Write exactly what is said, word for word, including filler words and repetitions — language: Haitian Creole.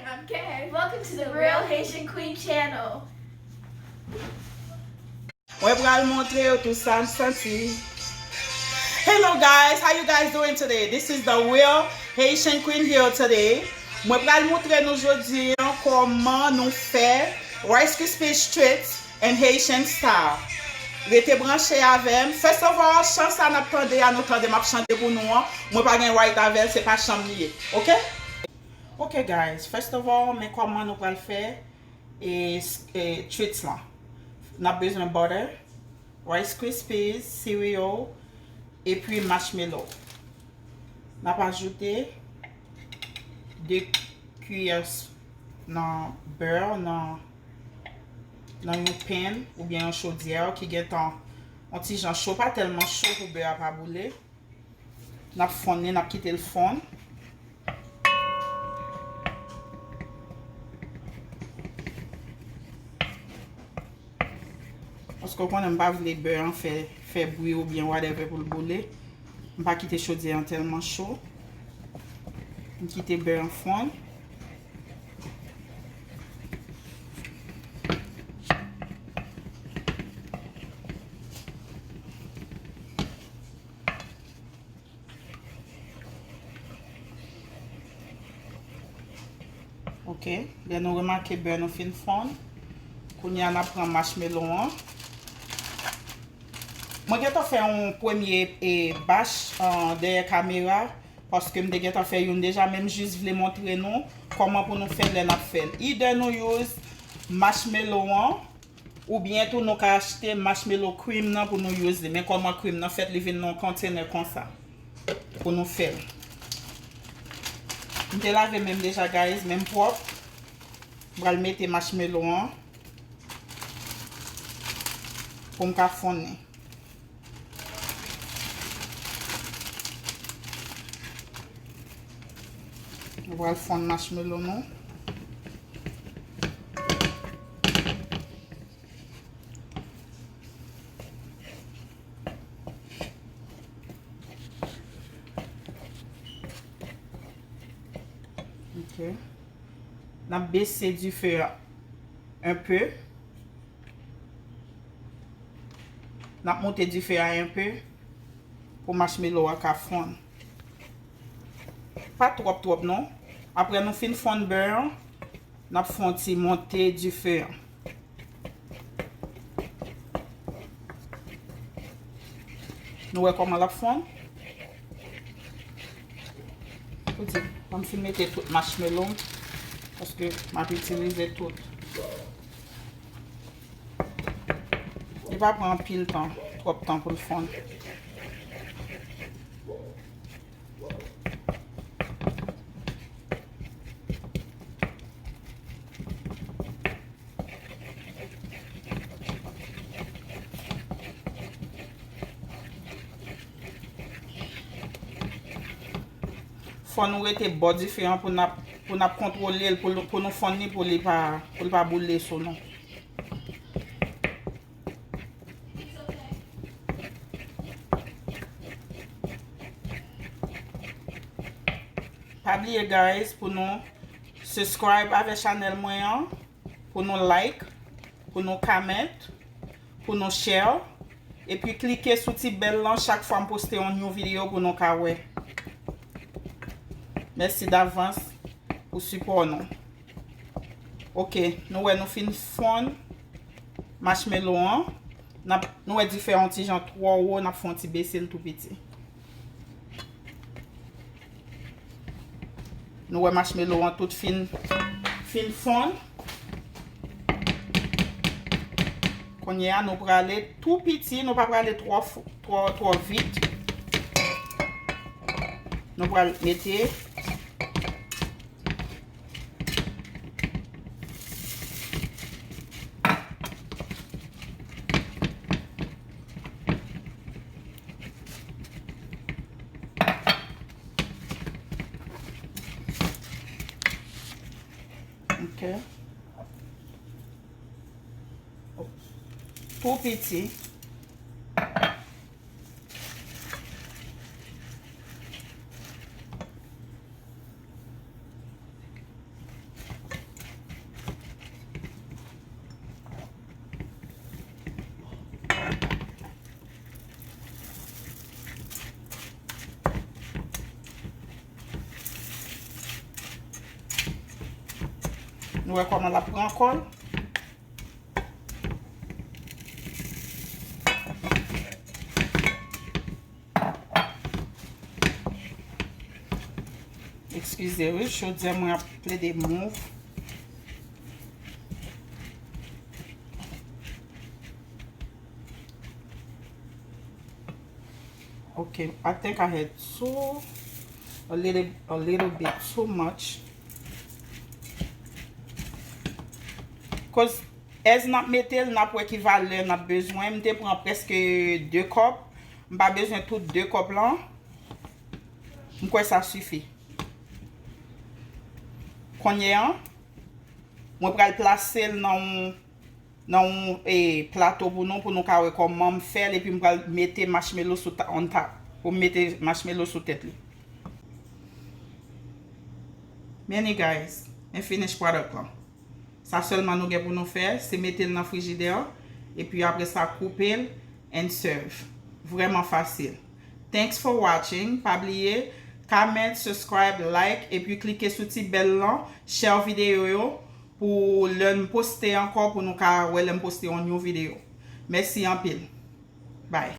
I'm Kay. Welcome to the Real Haitian Queen channel. Mwen pral montre yo tout sa m santi. Hello guys, how you guys doing today? This is the Real Haitian Queen here today. Mwen pral montre nou jodi an kòman nou fè Rice Krispies treats and Haitian style. Rete branche avè m. First of all, chan sa n ap tande a, nou tande m ap chante pou nou an, mwen pa gen right avè l, se pa chan m li ye. Oke? Oke guys, first of all, men kòman nou pral fè e, e treats lan. N ap bezwen butter, Rice Krispies, cereal, epi marshmallow. N ap ajoute de kiyè nan bè nan, nan yon pan oubyen yon chodyè ki gentan yon ti jan cho, pa tèlman cho pou bè a pa boule. N ap fonn li, n ap kite l fonn. Paske w konnen m pa vle bè an fè, fè bri oubyen whatever pou l boule. M pa kite chodyè an tèlman cho. M kite bè an fonn. Ok, lè nou remake bè nou fin fonn, kounye a n ap pran marshmallow an. Mwen gentan fè yon premye e, batch an dèyè kamera, paske m te gentan fè youn deja, men m jis vle montre nou kòman pou nou fè lè n ap fè l. Either nou use marshmallow an, oubyen tou nou ka achte marshmallow cream nan pou nou use li. Men kòman cream nan fèt, li vin nan yon container konsa pou nou fè l. M te lave men m deja, guys, men m pwòp. M pral mete marshmallow an pou m ka fonn li. Nou pral fonn marshmallow nou. Ok. N ap bese dife a un peu. N ap monte dife a un peu pou marshmallow a ka fonn. Pa twòp twòp non. Apre nou fin fonn bè an, n ap fè yon ti monte dife an. Nou wè kòman l ap fonn? Pou di, ban m fin mete tout marshmallow m, paske m ap itilize tout. Li pa pran anpil tan, twòp tan pou l fonn. Fò nou rete bò dife an pou n ap, pou n ap kontwole l, pou, pou nou fonn li, pou li pa, pou l pa boule sou nou. Pa bliye, guys, pou nou subscribe avè chanèl mwen an, pou nou like, pou nou comment, pou nou share, epi klike sou ti bèl lan chak fwa m poste yon new video pou nou ka wè. Mèsi davans pou sipò nou. Ok, nou wè nou fin fonn marshmallow an. N ap, nou wè dife a yon ti jan twò wo, n ap fè yon ti bese l tou piti. Nou wè marshmallow an tout fin, fin fonn. Kounye a, nou prale tou piti, nou pa prale twò fò, twò, twò vit. Nou pral mete Ok. Tou piti. Nou wè kòman l ap pran kò l. Eskize wi, chodyè mwen ap plede move. Okay, I think I had too a little a little bit too much. Cause as n ap mete l, n ap wè ki valè n ap bezwen. M te pran prèske de kòp. M pa bezwen tout de kòp lan. M kwè sa sifi. Kounye an, mwen pral plase l nan yon nan yon e, plato pou nou, pou nou ka wè kòman m fè l, epi m pral mete marshmallow sou ta, on top, pou m mete marshmallow sou tèt li. Men li guys, men finish product lan. Sa sèlman nou gen pou nou fè, se mete l nan frijidè, epi apre sa koupe l and serve. Vrèman fasil. Thanks for watching. Pa bliye, comment, subscribe, like, epi klike sou ti bèl lan, share videyo yo, pou lè m poste ankò, pou nou ka wè lè m poste yon new video. Mèsi anpil. Bye.